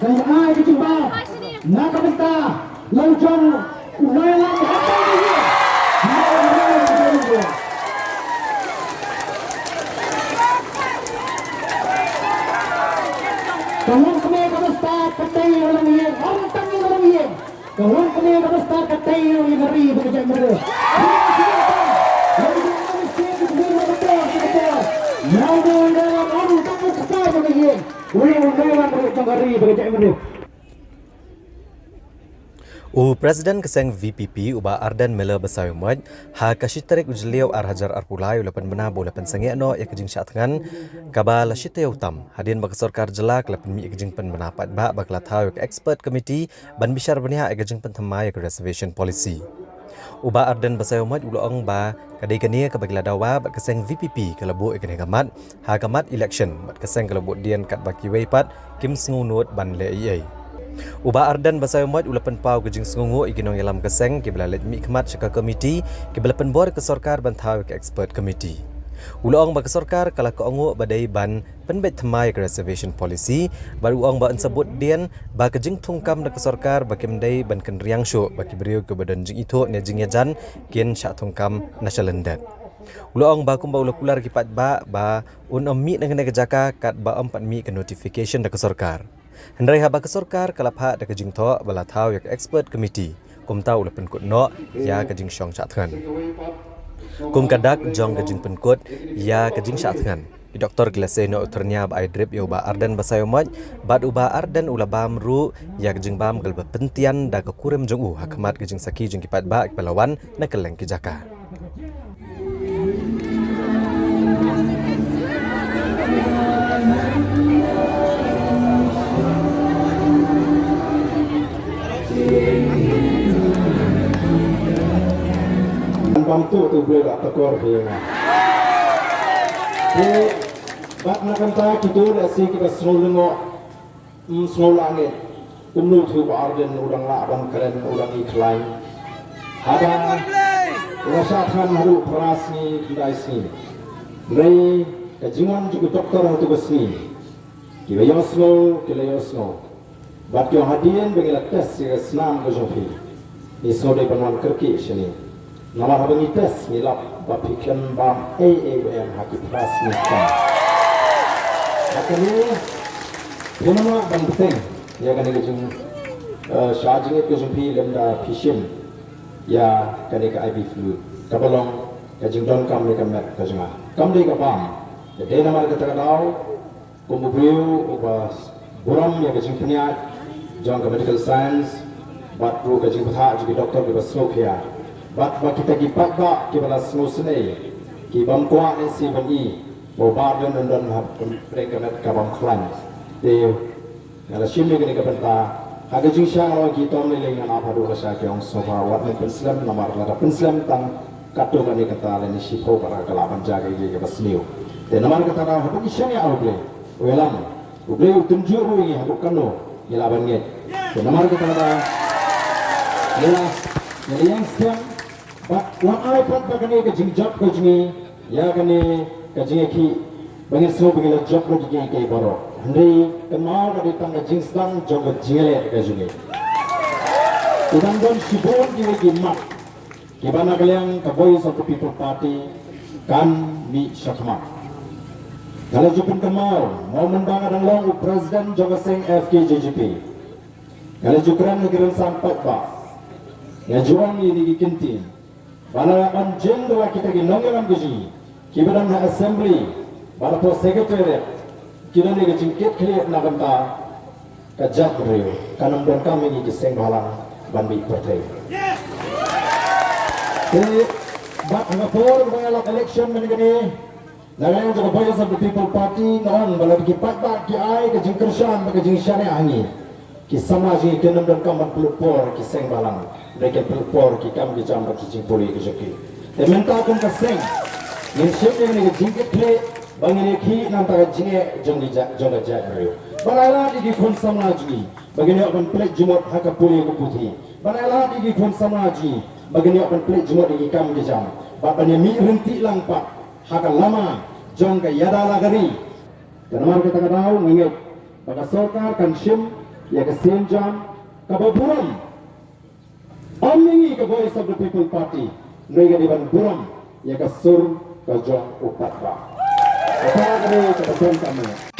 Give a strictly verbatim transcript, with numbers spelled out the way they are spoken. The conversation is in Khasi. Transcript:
kan ai ka jingbam na ka bynta la u jong u nongïalam. Ka long kmie kaba stad ka tei ïa u nongïing, ym tang ïa u nongïing. Ka long kmie kaba stad ka tei ïa u nongïing, ka ri bad ka jaitbynriew. U President ka seng V P P, u Bah Ardent Miller Basaiawmoit, ha ka shi tarik u Jylliew ar hajar arphew lai u la pynbna ba u la pynsangeh noh ïa ka jingshah thngan kaba la shi taïew tam, hadien ba ka sorkar jylla ka la pynmih ïa ka jingpynbna paidbah ba ka la thaw ïa ka expert committee ban bishar bniah ïa ka jingpynthymmai ïa ka reservation policy. U Bah Ardent Basaiawmoit u la ong ba ka dei kane kaba ki la dawa bad ka seng V P P ka la buh ïa kane ka mat ha ka mat election, bad ka seng ka la buddien katba kiwei pat kim sngewnud ban leh ei ei. U Bah Ardent Basaiawmoit u la pynpaw ka jingsngewnguh ïa ki nongïalam ka seng kiba la leit mihkhmat sha ka committee kiba la pynbor ïa ka sorkar ban thaw ïa ka expert committee. U la ong ba ka sorkar ka la kohnguh ba dei ban pynbeit thymmai ïa ka reservation policy, bad u ong ba yn sa buddien ba ka jingthungkam da ka sorkar ba kim dei ban kynriang shuh ba ki briew kiba don jingithuh ne jingïajan kin shah thungkam na shalyndet. U la ong ba kumba u la kular ki paidbah ba un ym mih na kane ka jaka katba ym pat mih ka notification da ka sorkar. Hynrei haba ka sorkar ka la phah da ka jingthoh ba la thaw ïa ka expert committee, kumta u la pynkut noh ïa ka jingshong shah thngan. Kum ka dak jong ka jingpynkut ïa ka jingshah thngan, ki doktor ki la sei noh u thyrnia ba ai drip ïa u Bah Ardent Basaiawmoit, bad u Bah Ardent u la bam ruh ïa ka jingbam kaba pyntian da ka kurim jong u ha khmat ka jingsakhi jong ki paidbah kiba la wan na kylleng ki jaka. Bam tu tu boleh tak tekor dia. Bad na ka bynta kito la si kiba sngew lyngngoh, ym sngew lah ngeit. Kumno u Bah Ardent u dang lah ban kren, u dang ïakhlaiñ. Haba u la shah thngan haduh phra sngi, khyndai sngi. Hynrei ka jingwan jong ki doktor ha tu ka sngi, kiba ïohsngew ki la ïohsngew. Bad ki ong hadien ba ngi la test ïa ka snam ka jong phi, ngi sngew dei ban wan kyrkieh shane. Namar haba ngi test ngi lap ba phi khlem bam ei ei u em ha ki phra sngi. Ha kane phi nang lah ban bteng ïa kane ka jing, eh, shah jingit ka jong phi lymda phi shim ïa kane ka I V fluid kaba long ka jingdonkam ïa ka met ka jong nga. Kam dei ka bam. Ka dei namar kata ka daw, kum u briew uba burom ïa ka jingpynïaid jong ka medical science bad ruh ka jingbthah jong ki doktor kiba sngewkhia, bad ba kita ki paidbah kiba la sngewsynei, ki bym kwah ne shi ban i ba u Bah Ardent un don hapdeng ka met ka bym khlaiñ. Te nga la shim ïa kane ka bynta ha ka jingshah, ki tom lei lei ngan ap haduh lashai, ki ong sngewbha wat nym pynslem, namar lada pynslem tang katto katne kynta lane shiphew kynta ka lah ban jia kaei kaei kaba sniew. Te namar kata ka daw haduh ngi shaniah ha U Blei, u ïalam, U Blei u tynjuh ruh ïa ngi haduh katno ngi lah ban ngeit. Te namar kata ka daw ngi la, ngi la ïeng skhem bad wat ai pat ba kane ka jingjop ka jong ngi ïa kane ka jingïakhih ba ngin sngew ba ngi la jop lut ïa kiei kiei baroh. Hynrei kynmaw ka dei tang ka jingsdang jong ka jingïaleh ka jong ngi. U dang don shibun kiwei ki mat kiba na ka liang ka Voice of the People Party kan mih shakhmat. Nga la ju pynkynmaw mo mynba nga dang long u president jong ka seng F K J G P. Nga la ju kren ha ki rynsan paidbah, nga ju ong ïa kine ki kyntien ba lada ban jin da la kita ki nongïalam ka jong ngi kiba don ha assembly bad hapoh secretariat, ki don ïa ka jingkitkhlieh na ka bynta ka jaitbynriew, kan ym donkam ïa ngi ki seng bhalang ban mih pyrthei. Te bad ha ka por ba la election mynne kane, na ka liang jong ka Voice of the People Party nga ong ba lada ki paidbah ki ai ka jingkyrshan bad ka jingshaniah ha ngi, ki samla jong ngi kin ym donkam ban pynlut por ki seng bhalang, hynrei kin pynlut por ki kam ki jam bad ki jingpule ki jong ki. Te mynta kum ka seng ngin shim ïa kane ka jingkitkhlieh ba ngin ïakhih na ka bynta ka jingeh jong ki jait, jong ka jaitbynriew. Ban ailad ïa ki khun samla jong ngi ba kin ïoh ban pynleit jingmut ha ka pule ka puthi. Ban ailad ïa ki khun samla jong ngi ba ngin ïoh ban plie jingmut ïa ki kam ki jam bad ban ïa mih ryntih lang pat ha ka lama jong ka ïada la ka ri. Te namar kata ka daw nga ngeit ba ka sorkar kan shim ïa ka sienjam kaba burom. Ym ïa ngi ka Voice of the People Party, ngi ka dei ban burom ïa ka sur ka jong u paidbah. Kata ka dei kaba donkam.